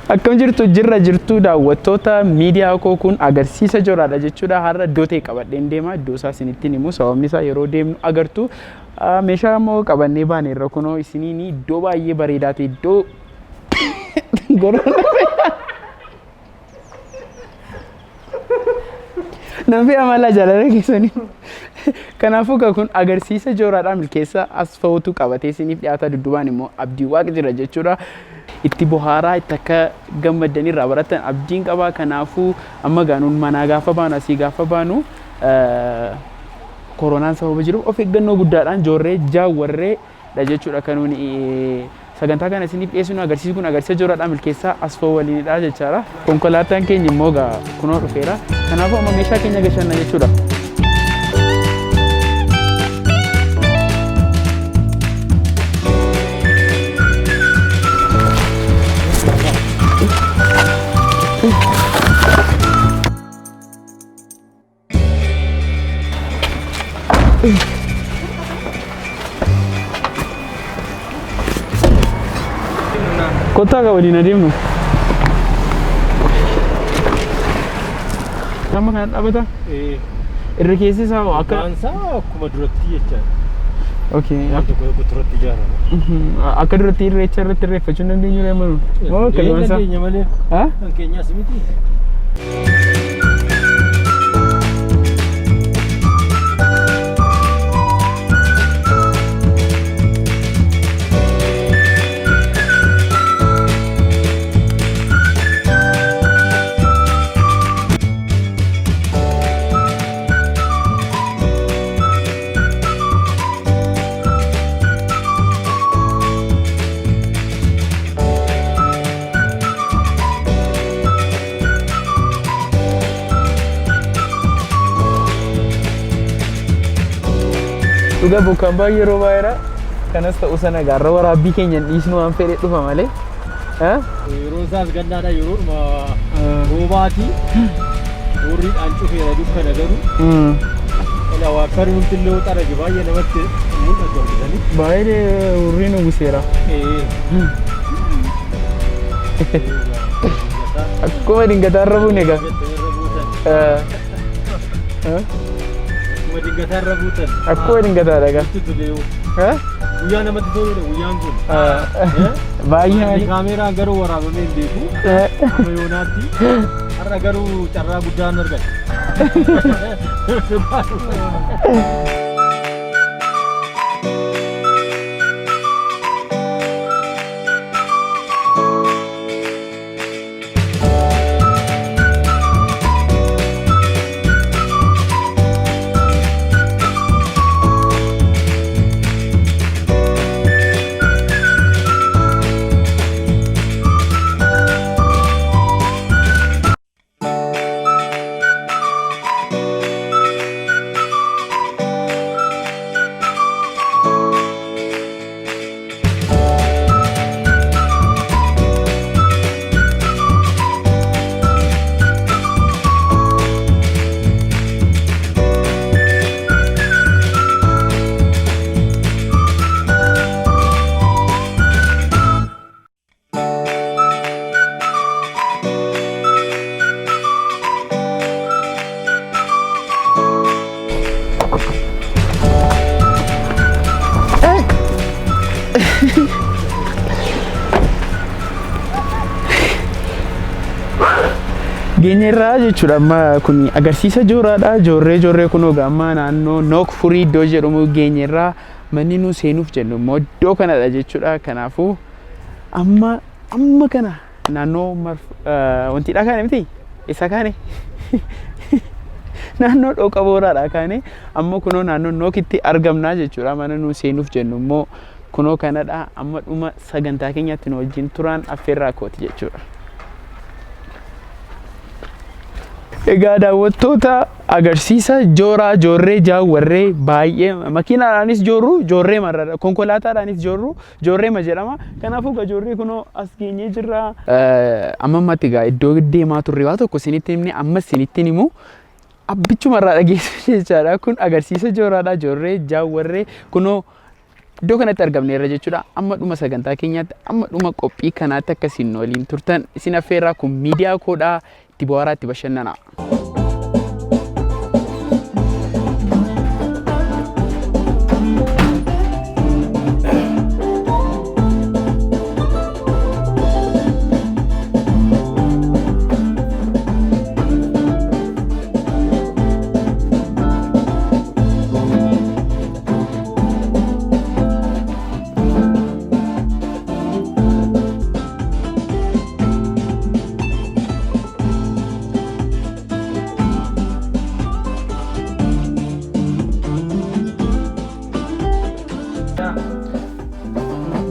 Akkam jirtu jirra jirtu daawwattoota miidiyaa koo kun agarsiisa joraadha jechuudha. Har'a iddoo ta'e qabadheen deema. Iddoo isaa isinittiin himu. Sababni isaa yeroo deemnu agartu. Meeshaa immoo qabannee baane irra kunoo isiniin iddoo baay'ee bareedaa ta'e iddoo Nan fi amala jaalala keessanii. Kanaafuu egaa kun agarsiisa jooraadhaa milkeessa asfawutu qabatee isiniif dhiyaata dudduubaan immoo abdii waaq jira jechuudha. Itti bohaaraa itti akka gammaddan irraa barattan abdiin qaba. Kanaafuu amma egaa nuun manaa gaafa baanu asii gaafa baanu koronaan sababa jiruuf of eeggannoo guddaadhaan joorree jaawwarree dha jechuudha kan nuuni sagantaa kana isiniif dhiyeessinu agarsiisu kun agarsiisa jooraadhaa milkeessaa asfoo waliinidha jechaadha. Konkolaataan keenya immoo egaa kunoo dhufeera. Kanaafuu amma meeshaa keenya gashanna jechuudha. Kottaa gaa waliin adeemnu. Amma kana dhaabata? Irri keessi isaa hoo akka Gubbaan isaa akkuma duratti jechaadha. Okay. Waan tokko tokko duratti ijaarama. Akka duratti irreecha irratti irreeffachuu hin dandeenyu ree amma nuti. Moo akka Ee, duraan isaa? dandeenya malee. Ha? Kan keenyaas miti. Dhugaa bokkaan baay'ee roobaa jira. Kanas ta'u sana gaarra waraabbii keenya hin dhiisnu waan fedhe dhufa malee. Yeroo isaas gannaadha yeroodhuma roobaati. Hurriidhaan cufeera dukkana garuu. Ila waa karumti illee xarage baay'ee namatti mul'atu argitanii. Baay'ee hurriin uwwiseera. Akkuma dingataa irra buune egaa. Akkuma dingataa irra buutan. Akkuma dingataadha egaa. Namatti tolee. Guyyaa namatti toludha guyyaan kun. Baay'ee malee. Kaameeraan garuu waraabamee hin beeku. Amma yoonaatti. Har'a garuu carraa guddaan argate. Geenyerraa jechuudha amma kun agarsiisa jooraadha. Joorree joorree kun egaa amma naannoo Nook Furii iddoo jedhamu geenyerraa manni nu seenuuf jennu immoo iddoo kanadha jechuudha. Kanaafuu amma amma kana naannoo wantiidhaa kaane miti isa kaane naannoo dhooqa booraadhaa kaane amma kunoo naannoo Nookitti argamnaa jechuudha. Mana nu seenuuf jennu immoo kunoo kanadha. Amma dhuma sagantaa keenyaatti nu wajjin turaan affeerraa kooti jechuudha. Egaa daawwattoota agarsiisa jooraa joorree jaawwarree baay'ee makiinaadhaanis joorru joorree marra konkolaataadhaanis joorru joorreema jedhama. Kanaafuu egaa joorree kunoo as geenyee jirra. Amma ammatti egaa iddoo deemaa turre waa tokko isinitti himne ammas isinitti himu abbichuma irraa dhageessu jechaadha. Kun agarsiisa jooraadha joorree jaawwarree kunoo Iddoo kanatti argamneerra jechuudha. Amma dhuma sagantaa keenyaatti, amma dhuma qophii kanaatti akka isin waliin turtan isin affeerraa. Kun miidiyaa koodhaa, itti bohaaraa, itti bashannanaa.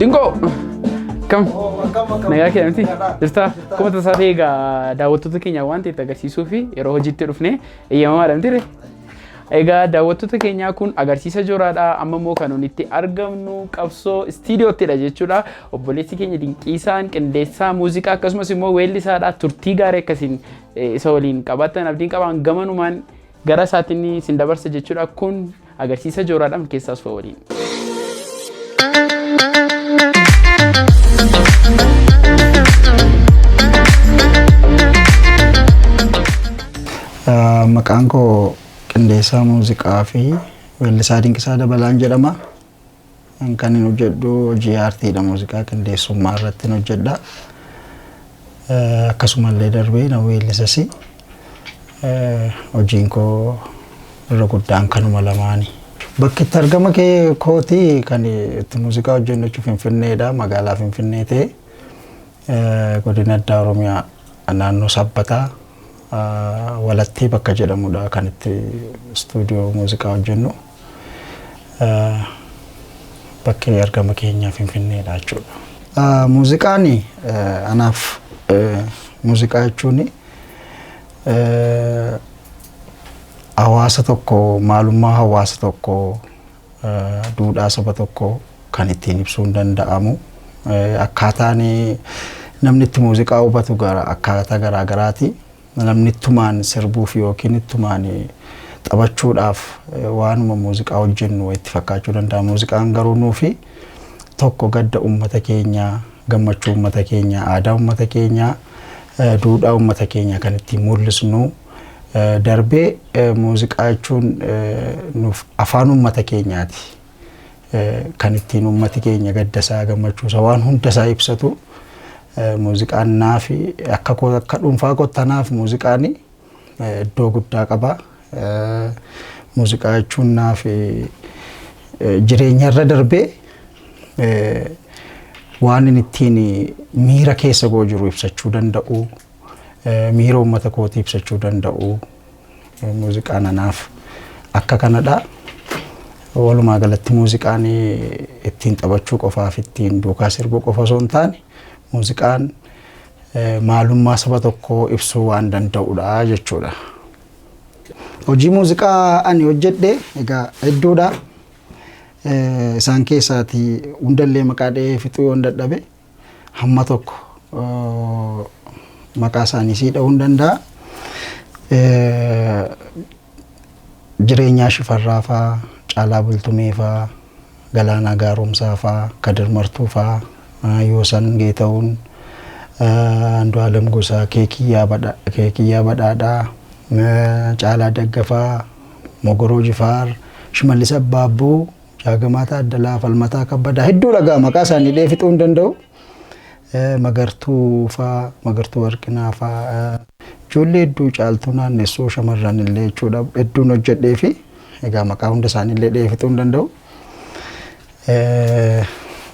Dinqoo! Kam? Nagaa kee miti? Jirtaa? Akkuma tasaa ta'e egaa daawwattoota keenya waan ta'e agarsiisuu fi yeroo hojiitti dhufne eeyyamamaadha miti ree? Egaa daawwattoota keenyaa, kun agarsiisa jooraadha. Amma immoo kan nuti itti argamnu Qabsoo istiidiyoottidha jechuudha. Obboleessi keenya Dinqiisaan qindeessaa muuziqaa akkasumas immoo weellisaadha. Turtii gaarii akkasiin isa waliin qabaattan abdiin qabaan gamanumaan gara isaatiin isin dabarsa jechuudha. Kun agarsiisa jooraadha, keessaas waliin. Maqaan koo qindeessaa muuziqaa fi weellisaa Dinqisaa Dabalaan jedhama. Kan inni hojjedhu hojii aartiidha, muuziqaa qindeessummaa irratti hojjedha. Akkasumallee darbee na weellisas. Hojiin koo irra guddaan kanuma lamaani. Bakki itti argama kee kooti kan itti muuziqaa hojjennu jechuun Finfinneedha. Magaalaa Finfinnee ta'e godina addaa Oromiyaa naannoo Sabbataa Walattee bakka jedhamudha kan itti istuudiyoo muuziqaa hojjennu. Bakki argama keenya Finfinneedha jechuudha. Muuziqaan anaaf, muuziqaa jechuun hawaasa tokko, maalummaa hawaasa tokko, duudhaa saba tokko kan ittiin ibsuun danda'amu. Akkaataan namni itti muuziqaa hubatu gara akkaataa garaa garaati. Namni ittumaan sirbuuf yookiin ittumaan taphachuudhaaf waanuma muuziqaa hojjennu itti fakkaachuu danda'a. Muuziqaan garuu nuufi tokko gadda uummata keenyaa, gammachuu uummata keenyaa, aadaa uummata keenyaa, duudhaa uummata keenyaa kan ittiin mul'isnu. Darbee muuziqaa jechuun nuuf afaan uummata keenyaati. Kan ittiin uummati keenya gaddasaa, gammachuusaa, waan hundasaa ibsatu muuziqaan naafi akka akka dhuunfaa kottanaaf muuziqaan iddoo guddaa qaba. Muuziqaa jechuun naaf jireenyarra darbee waan inni ittiin miira keessa koo jiru ibsachuu danda'u, miira uummata kootii ibsachuu danda'u, muuziqaan anaaf akka kanadha. Walumaa galatti muuziqaan ittiin taphachuu qofaaf, ittiin duukaa sirbuu qofa osoo hin taane, muuziqaan maalummaa saba tokkoo ibsuu waan danda'udha jechuudha. Hojii muuziqaa ani hojjedhe egaa hedduudha. Isaan keessaatii hundallee maqaa dhahee fixuu yoon dadhabe, hamma tokko maqaa isaanii sii dha'uu hin danda'a. Jireenyaa Shifarraa faa, Caalaa Bultumee faa, Galaanaa Gaaromsaa faa, Kadir Martuu faa, Yoosan Geeta'uun, Andu'aalem Gosaa, Keekiyyaa Badhaadhaa, Caalaa Daggafaa, Mogoroo Jifaar, Shimallis Abbaabbuu, Jaagamaa Taaddalaa, Falmataa Kabbadaa, hedduu dhagaa, maqaa isaanii dhee fixuu hin danda'u. Magartuu faa, Magartuu Warqinaa faa, ijoollee hedduu, Caaltuu Naannessoo, shamarran illee jechuudha, hedduun hojjedhee fi egaa maqaa hunda isaanii illee dhee fixuu hin danda'u.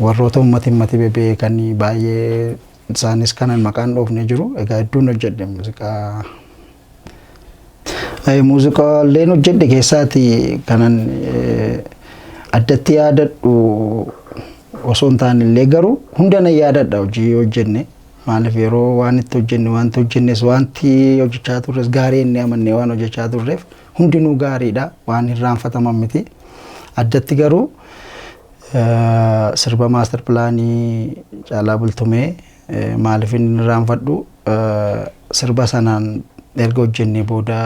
Warroota uummati himmati bebeekan baay'ee isaanis kanan maqaan dhoofne jiru. Egaa hedduun hojjedhe muuziqaa. Muuziqaaleen hojjedhe keessaati kanan addatti yaadadhu osoo hin taane illee, garuu hunda nan yaadadha hojii hojjenne. Maaliif, yeroo waan itti hojjenne, wanti hojjennes, wanti hojjechaa turres gaarii inni amannee waan hojjechaa turreef hundinuu gaariidha, waan irraanfataman miti. Addatti garuu sirba master planii Caalaa Bultumee maaliif inni irraanfadhu, sirba sanaan erga hojjennee booda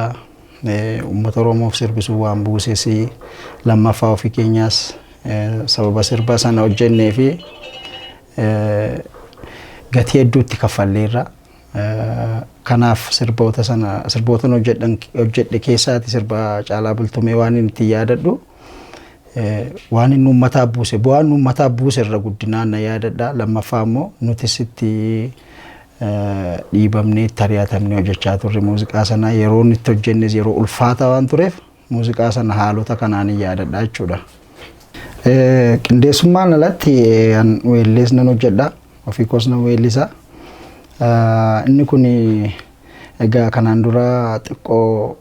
uummata Oromoof sirbisuu waan buuses, lammaffaa ofii keenyaas Sababa sirba sana hojjennee fi gatii hedduutti kaffalleerra. Kanaaf sirboota sana sirboota hojjedhe keessaati sirba Caalaa Bultumee waan inni ittiin yaadadhu waan inni uummataaf buuse, bu'aan uummataaf buuse irra guddinaan na yaadadha. Lammaffaa immoo nutis itti dhiibamnee itti ari'atamnee hojjechaa turre muuziqaa sana. Yeroo inni itti hojjennes yeroo ulfaataa waan tureef muuziqaa sana haalota kanaan hin yaadadha jechuudha. Qindeessummaan alatti an weellees nan hojjedha. Ofii koos nan weellisa. Inni kun egaa kanaan dura xiqqoo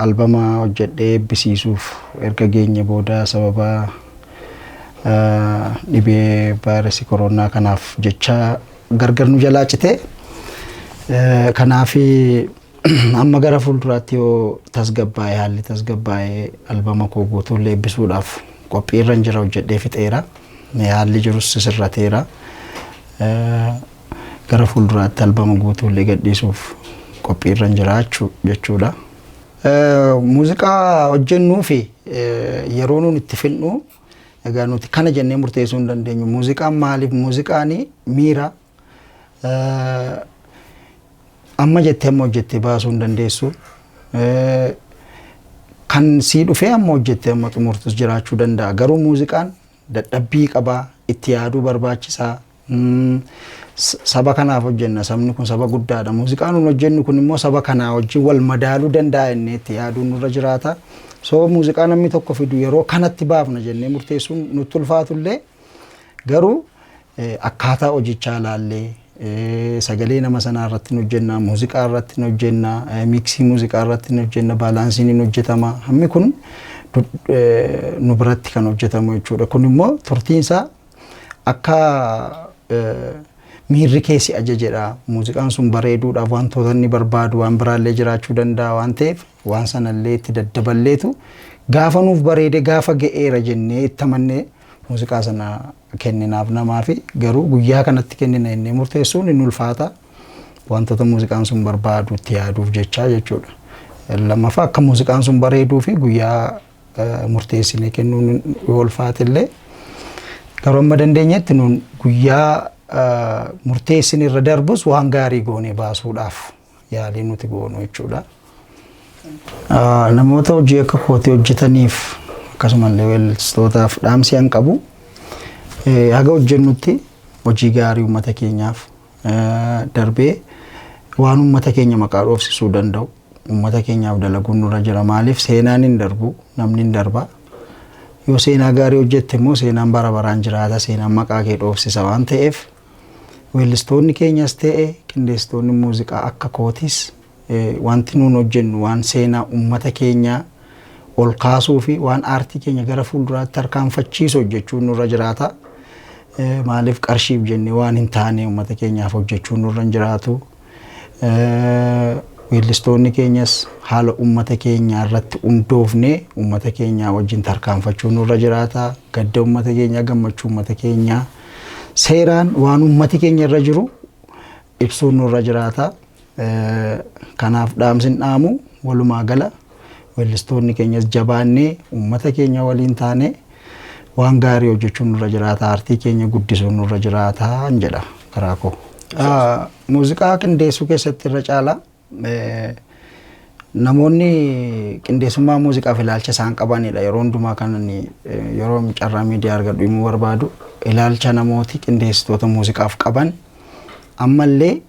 albama hojjedhee eebbisiisuuf erga geenye booda sababa dhibee vaayirasii koronaa kanaaf jecha gargar nu jalaa cite. Kanaaf amma gara fuulduraatti yoo tasgabbaa'e, haalli tasgabbaa'e, albama koo guutuullee eebbisuudhaaf qophiirra jira, hojjedhee fixeera. Haalli jirus sirrateera. Gara fuulduraatti albama guutuullee gadhiisuuf qophiirra jira jechuudha. Muuziqaa hojjennuu fi yeroo nuun itti fixnu egaa nuti kana jennee murteessuu hin dandeenyu. Muuziqaan maaliif? Muuziqaan miira, amma jettee amma hojjettee baasuu hin dandeessu. Kan sii dhufee amma hojjettee amma xumurtus jiraachuu danda'a. Garuu muuziqaan dadhabbii qabaa, itti yaaduu barbaachisaa. Saba kanaaf hojjenna, sabni kun saba guddaadha. Muuziqaan nun hojjennu kun immoo saba kanaa wajjin wal madaaluu danda'a jennee itti yaaduun nurra jiraata. So muuziqaa namni tokko fidu yeroo kanatti baafna jennee murteessuun nutti ulfaatullee, garuu akkaataa hojichaa laallee sagalee nama sanaa irratti hojjenna, muuziqaa irratti hojjenna, mixii muuziqaa irratti hojjenna, balanceiin hin hojjetama. Hammi kun nu biratti kan hojjetamu jechuudha. Kun immoo turtiinsaa akka miirri keessi ajajedha. Muuziqaan sun bareeduudhaaf wantoota inni barbaadu waan biraallee jiraachuu danda'a waan ta'eef, waan sanallee itti daddaballeetu gaafa nuuf bareede, gaafa ga'eera jennee itti amannee muuziqaa sana kenninaaf namaa fi garuu guyyaa kanatti kennina jennee murteessuun inni ulfaata, wantoota muuziqaan sun barbaadu itti yaaduuf jechaa jechuudha. Lammaffaa, akka muuziqaan sun bareeduu fi guyyaa murteessinee kennuun yoo ulfaate illee, garuu amma dandeenyetti nuun guyyaa murteessine irra darbus waan gaarii goonee baasuudhaaf yaalii nuti goonu jechuudha. Namoota hojii akka kootii hojjetaniif akkasumallee weellistootaaf dhaamsi an qabu, haga hojjennutti hojii gaarii uummata keenyaaf darbee waan uummata keenya maqaa dhoofsisuu danda'u uummata keenyaaf dalaguun nurra jira. Maaliif? Seenaan hin darbu, namni hin darba. Yoo seenaa gaarii hojjette immoo seenaan bara baraan jiraata, seenaan maqaa kee dhoofsisa waan ta'eef, weellistoonni keenyas ta'e qindeessitoonni muuziqaa akka kootis wanti nuun hojjennu waan seenaa uummata keenyaa ol kaasuu fi waan aartii keenya gara fuulduraatti tarkaanfachiisu hojjechuun nurra jiraata. Maaliif? Qarshiif jennee waan hin taane uummata keenyaaf hojjechuun nurra hin jiraatu. Weellistoonni keenyas haala uummata keenyaa irratti hundoofnee uummata keenyaa wajjin tarkaanfachuun nurra jiraata. Gadda uummata keenyaa, gammachuu uummata keenyaa seeraan waan uummati keenya irra jiru ibsuun nurra jiraata. Kanaaf dhaamsin dhaamu, walumaa gala weellistoonni keenyas jabaannee uummata keenya waliin taane waan gaarii hojjechuun nurra jiraata. Aartii keenya guddisuun nurra jiraata jedha karaa koo. Muuziqaa qindeessuu keessatti irra caalaa namoonni qindeessummaa muuziqaaf ilaalcha isaan qabanidha. Yeroo hundumaa kan ani yeroo carraa miidiyaa argadhu himuu barbaadu, ilaalcha namooti qindeessitoota muuziqaaf qaban ammallee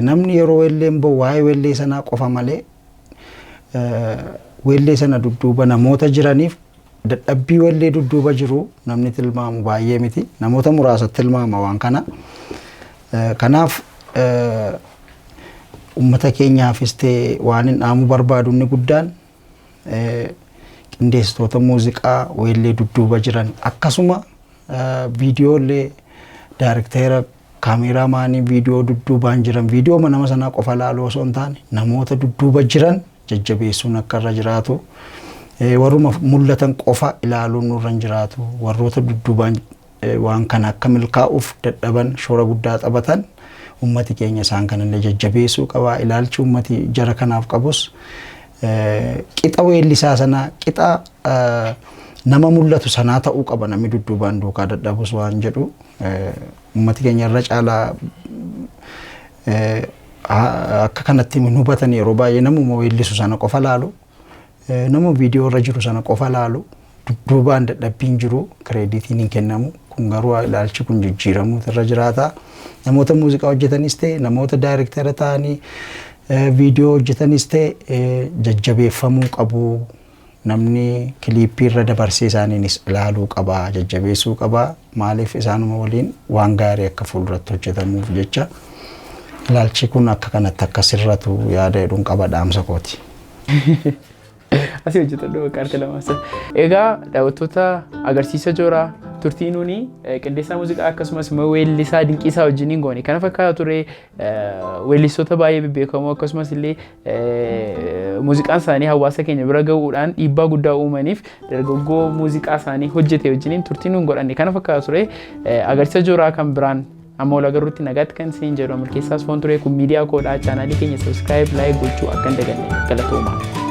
namni yeroo weelleen bahu waa'ee weellee sanaa qofa malee weellee sana dudduuba namoota jiraniif dadhabbii weellee dudduuba jiru namni tilmaamu baay'ee miti. Namoota muraasatti tilmaama waan kana. Kanaaf uummata keenyaafis ta'e waan hin dhaamuu barbaadu inni guddaan, qindeessitoota muuziqaa weellee dudduuba jiran, akkasuma viidiyoolee director, cameraman, viidiyoo dudduubaan jiran, viidiyoo nama sanaa qofa laaluu osoo hin taane namoota dudduuba jiran jajjabeessuun akka irra jiraatu, warruma mul'atan qofa ilaaluun nurra hin jiraatu, warroota dudduubaan waan kana akka milkaa'uuf dadhaban, shoora guddaa taphatan, ummati keenya isaan kanallee jajjabeessuu qaba. Ilaalchi ummati jara kanaaf qabus qixa weellisaa sanaa, qixa Nama mul'atu sanaa ta'uu qaba namni dudduubaan duukaa dadhabus waan jedhu, uummati keenya irra caalaa akka kanatti hin hubatan. Yeroo baay'ee namuma weellisu sana qofa laalu, nama viidiyoo irra jiru sana qofa laalu, dudduubaan dadhabbiin jiru credit iin hin kennamu. Kun garuu ilaalchi kun jijjiiramuutu irra jiraata. Namoota muuziqaa hojjetanis ta'e, namoota daayirektara ta'anii viidiyoo hojjetanis ta'e, jajjabeeffamuu qabu. Namni kiliippii irra dabarsee isaaniinis ilaaluu qaba, jajjabeessuu qaba. Maaliif, isaanuma waliin waan gaarii akka fuulduratti hojjetamuuf jecha ilaalchi kun akka kanatti akka sirratu yaada jedhuun qaba, dhaamsa kooti. Asii hojjetadhu bakka harka lamaasa. Egaa daawwattoota agarsiisa jooraa, turtii nuuni qindeessaa muuziqaa akkasumas immoo weellisaa Dinqiisaa wajjiniin goone kana fakkaata ture. Weellistoota baay'ee bebbeekamoo akkasumas illee muuziqaan isaanii hawaasa keenya bira gahuudhaan dhiibbaa guddaa uumaniif dargaggoo muuziqaa isaanii hojjete wajjiniin turtii nuun godhanne kana fakkaata ture. Agarsiisa jooraa kan biraan amma wal agarruutti nagaatti kan isiniin jedhu, Milkeessaas Foon ture. Kun miidiyaa koodhaa. Chaanaalii keenya subscribe, like gochuu akka hin daganne. Galatooma.